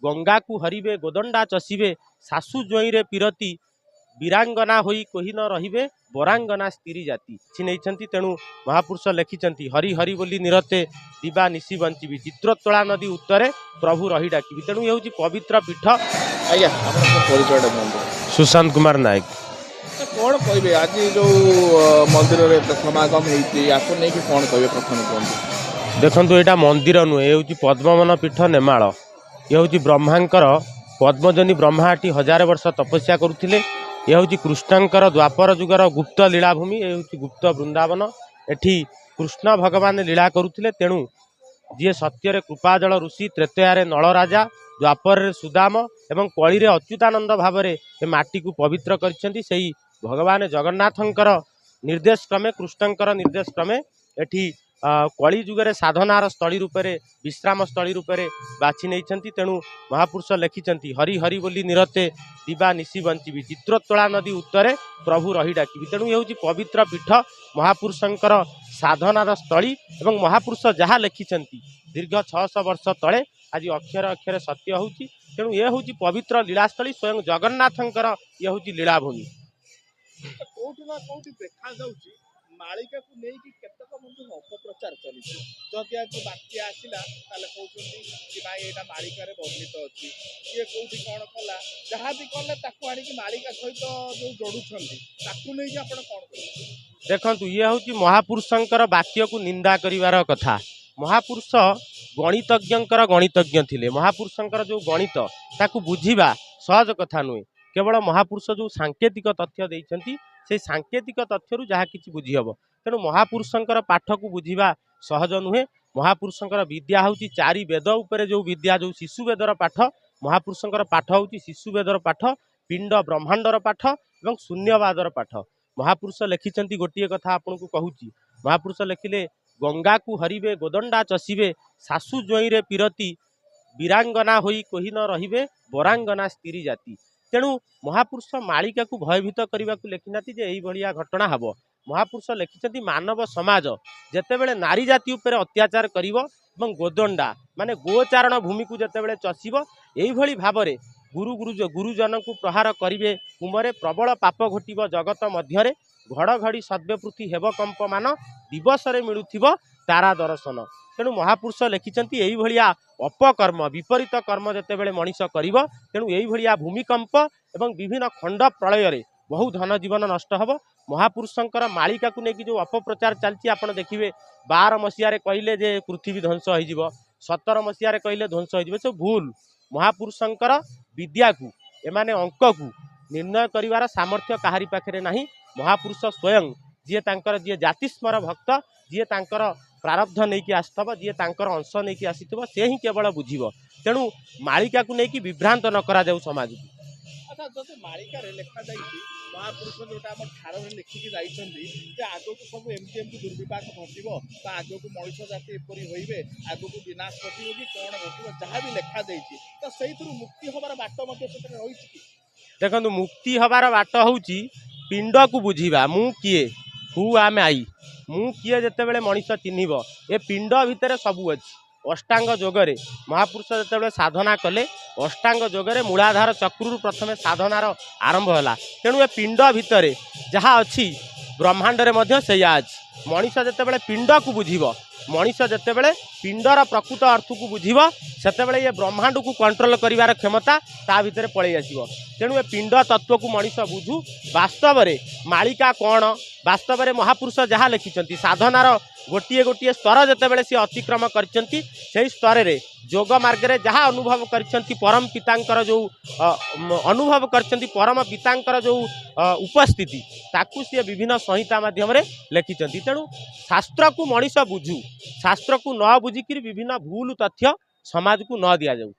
ଗଙ୍ଗାକୁ ହରିବେ ଗୋଦଣ୍ଡା ଚଷିବେ, ଶାଶୁ ଜ୍ୱଇଁରେ ପିରତି ବୀରାଙ୍ଗନା ହୋଇ କୋହି ନ ରହିବେ ବରାଙ୍ଗନା ସ୍ତ୍ରୀ ଜାତି କିଛି ନେଇଛନ୍ତି। ତେଣୁ ମହାପୁରୁଷ ଲେଖିଛନ୍ତି, ହରି ହରି ବୋଲି ନିରତେ ଦିବା ନିଶି ବଞ୍ଚିବି, ଚିତ୍ରୋତ୍ପଳା ନଦୀ ଉତ୍ତରେ ପ୍ରଭୁ ରହି ଡାକିବି। ତେଣୁ ଏ ହେଉଛି ପବିତ୍ର ପୀଠ। ଆଜ୍ଞା, ଆପଣଙ୍କ ପରିଚୟଟା ଦିଅନ୍ତୁ। ସୁଶାନ୍ତ କୁମାର ନାୟକ। କ'ଣ କହିବେ, ଆଜି ଯୋଉ ମନ୍ଦିରରେ ଏତେ ସମାଗମ ହେଇଛି, ୟାକୁ ନେଇକି କ'ଣ କହିବେ, ପ୍ରଥମେ କୁହନ୍ତୁ। ଦେଖନ୍ତୁ, ଏଇଟା ମନ୍ଦିର ନୁହେଁ, ଏ ହେଉଛି ପଦ୍ମବନ ପୀଠ ନେମାଳ। ଇଏ ହେଉଛି ବ୍ରହ୍ମାଙ୍କର ପଦ୍ମଜନୀ ବ୍ରହ୍ମା ଏଠି 1000 ବର୍ଷ ତପସ୍ୟା କରୁଥିଲେ। ଇଏ ହେଉଛି କୃଷ୍ଣଙ୍କର ଦ୍ୱାପର ଯୁଗର ଗୁପ୍ତ ଲୀଳାଭୂମି। ଏ ହେଉଛି ଗୁପ୍ତ ବୃନ୍ଦାବନ। ଏଠି କୃଷ୍ଣ ଭଗବାନ ଲୀଳା କରୁଥିଲେ। ତେଣୁ ଯିଏ ସତ୍ୟରେ କୃପାଜଳ ଋଷି, ତ୍ରେତୟାରେ ନଳରାଜା, ଦ୍ୱାପରରେ ସୁଦାମ ଏବଂ କଳିରେ ଅଚ୍ୟୁତାନନ୍ଦ ଭାବରେ ଏ ମାଟିକୁ ପବିତ୍ର କରିଛନ୍ତି, ସେଇ ଭଗବାନ ଜଗନ୍ନାଥଙ୍କର ନିର୍ଦ୍ଦେଶ କ୍ରମେ, କୃଷ୍ଣଙ୍କର ନିର୍ଦ୍ଦେଶ କ୍ରମେ ଏଠି କଳି ଯୁଗରେ ସାଧନାର ସ୍ଥଳୀ ରୂପରେ, ବିଶ୍ରାମ ସ୍ଥଳୀ ରୂପରେ ବାଛି ନେଇଛନ୍ତି। ତେଣୁ ମହାପୁରୁଷ ଲେଖିଛନ୍ତି, ହରି ହରି ବୋଲି ନିରତେ ଦିବା ନିଶି ବଞ୍ଚିବି, ଚିତ୍ରୋତ୍ପଳା ନଦୀ ଉତ୍ତରେ ପ୍ରଭୁ ରହି ଡାକିବି। ତେଣୁ ଏ ହେଉଛି ପବିତ୍ର ପୀଠ, ମହାପୁରୁଷଙ୍କର ସାଧନାର ସ୍ଥଳୀ ଏବଂ ମହାପୁରୁଷ ଯାହା ଲେଖିଛନ୍ତି ଦୀର୍ଘ 600 ବର୍ଷ ତଳେ, ଆଜି ଅକ୍ଷର ଅକ୍ଷରେ ସତ୍ୟ ହେଉଛି। ତେଣୁ ଏ ହେଉଛି ପବିତ୍ର ଲୀଳାସ୍ଥଳୀ, ସ୍ୱୟଂ ଜଗନ୍ନାଥଙ୍କର ଇଏ ହେଉଛି ଲୀଳାଭୂମି। କୋଉଠି ନା କୋଉଠି ଦେଖାଯାଉଛି ମାଳିକାକୁ ନେଇକି କେତେକ ମଧ୍ୟ ଅପପ୍ରଚାର ଚାଲିଛି। ଯଦି ଆଜି ବାତ୍ୟା ଆସିଲା, ତାହେଲେ କହୁଛନ୍ତି କି ନାଇଁ, ଏଇଟା ମାଳିକାରେ ବର୍ଣ୍ଣିତ ଅଛି। କିଏ କୋଉଠି କ'ଣ କଲା, ଯାହା ବି କଲେ, ତାକୁ ଆଣିକି ମାଳିକା ସହିତ ଯୋଉ ଯୋଡୁଛନ୍ତି, ତାକୁ ନେଇକି ଆପଣ କ'ଣ କହିବେ? ଦେଖନ୍ତୁ, ଇଏ ହେଉଛି ମହାପୁରୁଷଙ୍କର ବାକ୍ୟକୁ ନିନ୍ଦା କରିବାର କଥା। ମହାପୁରୁଷ ଗଣିତଜ୍ଞଙ୍କର ଗଣିତଜ୍ଞ ଥିଲେ। ମହାପୁରୁଷଙ୍କର ଯେଉଁ ଗଣିତ, ତାକୁ ବୁଝିବା ସହଜ କଥା ନୁହେଁ। କେବଳ ମହାପୁରୁଷ ଯେଉଁ ସାଙ୍କେତିକ ତଥ୍ୟ ଦେଇଛନ୍ତି, ସେଇ ସାଙ୍କେତିକ ତଥ୍ୟରୁ ଯାହା କିଛି ବୁଝି ହେବ। ତେଣୁ ମହାପୁରୁଷଙ୍କର ପାଠକୁ ବୁଝିବା ସହଜ ନୁହେଁ। ମହାପୁରୁଷଙ୍କର ବିଦ୍ୟା ହେଉଛି ଚାରି ବେଦ ଉପରେ ଯେଉଁ ବିଦ୍ୟା, ଯେଉଁ ଶିଶୁ ବେଦର ପାଠ। ମହାପୁରୁଷଙ୍କର ପାଠ ହେଉଛି ଶିଶୁ ବେଦର ପାଠ, ପିଣ୍ଡ ବ୍ରହ୍ମାଣ୍ଡର ପାଠ ଏବଂ ଶୂନ୍ୟବାଦର ପାଠ। ମହାପୁରୁଷ ଲେଖିଛନ୍ତି, ଗୋଟିଏ କଥା ଆପଣଙ୍କୁ କହୁଛି। ମହାପୁରୁଷ ଲେଖିଲେ, ଗଙ୍ଗାକୁ ହରିବେ ଗୋଦଣ୍ଡା ଚଷିବେ, ଶାଶୁ ଜ୍ୱଇଁରେ ପିରତି ବୀରାଙ୍ଗନା ହୋଇ କୋହି ନ ରହିବେ ବରାଙ୍ଗନା ସ୍ତ୍ରୀ ଜାତି। ତେଣୁ ମହାପୁରୁଷ ମାଳିକାକୁ ଭୟଭୀତ କରିବାକୁ ଲେଖିନାହାନ୍ତି ଯେ ଏଇଭଳିଆ ଘଟଣା ହେବ। ମହାପୁରୁଷ ଲେଖିଛନ୍ତି, ମାନବ ସମାଜ ଯେତେବେଳେ ନାରୀ ଜାତି ଉପରେ ଅତ୍ୟାଚାର କରିବ ଏବଂ ଗୋଦଣ୍ଡା ମାନେ ଗୋଚାରଣ ଭୂମିକୁ ଯେତେବେଳେ ଚଷିବ, ଏଇଭଳି ଭାବରେ ଗୁରୁ ଗୁରୁ ଗୁରୁଜନଙ୍କୁ ପ୍ରହାର କରିବେ କୁମରେ, ପ୍ରବଳ ପାପ ଘଟିବ ଜଗତ ମଧ୍ୟରେ, ଘଡ଼ଘଡ଼ି ସଦ୍ୟ ପୃଥ୍ୱୀ ହେବ କମ୍ପମାନ, ଦିବସରେ ମିଳୁଥିବ ତାରା ଦର୍ଶନ। ତେଣୁ ମହାପୁରୁଷ ଲେଖିଛନ୍ତି, ଏଇଭଳିଆ ଅପକର୍ମ, ବିପରୀତ କର୍ମ ଯେତେବେଳେ ମଣିଷ କରିବ, ତେଣୁ ଏଇଭଳିଆ ଭୂମିକମ୍ପ ଏବଂ ବିଭିନ୍ନ ଖଣ୍ଡ ପ୍ରଳୟରେ ବହୁ ଧନ ଜୀବନ ନଷ୍ଟ ହେବ। ମହାପୁରୁଷଙ୍କର ମାଳିକାକୁ ନେଇକି ଯେଉଁ ଅପପ୍ରଚାର ଚାଲିଛି, ଆପଣ ଦେଖିବେ, 12 ମସିହାରେ କହିଲେ ଯେ ପୃଥିବୀ ଧ୍ୱଂସ ହେଇଯିବ, 17 ମସିହାରେ କହିଲେ ଧ୍ୱଂସ ହେଇଯିବ, ସବୁ ଭୁଲ। ମହାପୁରୁଷଙ୍କର ବିଦ୍ୟାକୁ, ଏମାନେ ଅଙ୍କକୁ ନିର୍ଣ୍ଣୟ କରିବାର ସାମର୍ଥ୍ୟ କାହାରି ପାଖରେ ନାହିଁ। ମହାପୁରୁଷ ସ୍ୱୟଂ ଯିଏ ତାଙ୍କର, ଯିଏ ଜାତିସ୍ମର ଭକ୍ତ, ଯିଏ ତାଙ୍କର ପ୍ରାରବ୍ଧ ନେଇକି ଆସିଥିବ, ଯିଏ ତାଙ୍କର ଅଂଶ ନେଇକି ଆସିଥିବ, ସେ ହିଁ କେବଳ ବୁଝିବ। ତେଣୁ ମାଳିକାକୁ ନେଇକି ବିଭ୍ରାନ୍ତ ନ କରାଯାଉ ସମାଜକୁ। ଆଚ୍ଛା, ଯଦି ମାଳିକାରେ ଲେଖାଯାଇଛି, ମହାପୁରୁଷ ଯୋଉଟା ଆମ ଠାରରେ ଲେଖିକି ଯାଇଛନ୍ତି ଯେ ଆଗକୁ ସବୁ ଏମିତି ଏମିତି ଦୁର୍ବିପାକ ଘଟିବ ବା ଆଗକୁ ମଣିଷ ଜାତି ଏପରି ହୋଇବେ, ଆଗକୁ ବିନାଶ ଘଟିବ କି କ'ଣ ଘଟିବ, ଯାହା ବି ଲେଖାଯାଇଛି, ତ ସେଇଥିରୁ ମୁକ୍ତି ହବାର ବାଟ ମଧ୍ୟ ସେଥିରେ ରହିଛି କି? ଦେଖନ୍ତୁ, ମୁକ୍ତି ହେବାର ବାଟ ହେଉଛି ପିଣ୍ଡକୁ ବୁଝିବା। ମୁଁ କିଏ? Who am I? ମୁଁ କିଏ ଯେତେବେଳେ ମଣିଷ ଚିହ୍ନିବ, ଏ ପିଣ୍ଡ ଭିତରେ ସବୁ ଅଛି। ଅଷ୍ଟାଙ୍ଗ ଯୋଗରେ ମହାପୁରୁଷ ଯେତେବେଳେ ସାଧନା କଲେ, ଅଷ୍ଟାଙ୍ଗ ଯୋଗରେ ମୂଳାଧାର ଚକ୍ରରୁ ପ୍ରଥମେ ସାଧନାର ଆରମ୍ଭ ହେଲା। ତେଣୁ ଏ ପିଣ୍ଡ ଭିତରେ ଯାହା ଅଛି, ବ୍ରହ୍ମାଣ୍ଡରେ ମଧ୍ୟ ସେଇଆ ଅଛି। ମଣିଷ ଯେତେବେଳେ ପିଣ୍ଡକୁ ବୁଝିବ, ମଣିଷ ଯେତେବେଳେ ପିଣ୍ଡର ପ୍ରକୃତ ଅର୍ଥକୁ ବୁଝିବ, ସେତେବେଳେ ଇଏ ବ୍ରହ୍ମାଣ୍ଡକୁ କଣ୍ଟ୍ରୋଲ କରିବାର କ୍ଷମତା ତା ଭିତରେ ପଳେଇ ଆସିବ। ତେଣୁ ଏ ପିଣ୍ଡ ତତ୍ତ୍ୱକୁ ମଣିଷ ବୁଝୁ। ବାସ୍ତବରେ ମାଳିକା କ'ଣ, ବାସ୍ତବରେ ମହାପୁରୁଷ ଯାହା ଲେଖିଛନ୍ତି, ସାଧନାର ଗୋଟିଏ ଗୋଟିଏ ସ୍ତର ଯେତେବେଳେ ସିଏ ଅତିକ୍ରମ କରିଛନ୍ତି, ସେଇ ସ୍ତରରେ ଯୋଗ ମାର୍ଗରେ ଯାହା ଅନୁଭବ କରିଛନ୍ତି, ପରମ ପିତାଙ୍କର ଯେଉଁ ଅନୁଭବ କରିଛନ୍ତି, ପରମ ପିତାଙ୍କର ଯେଉଁ ଉପସ୍ଥିତି, ତାକୁ ସିଏ ବିଭିନ୍ନ ସଂହିତା ମାଧ୍ୟମରେ ଲେଖିଛନ୍ତି। ତେଣୁ ଶାସ୍ତ୍ରକୁ ମଣିଷ ବୁଝୁ। ଶାସ୍ତ୍ରକୁ ନ ବୁଝିକିରି ବିଭିନ୍ନ ଭୁଲ ତଥ୍ୟ ସମାଜକୁ ନ ଦିଆଯାଉ।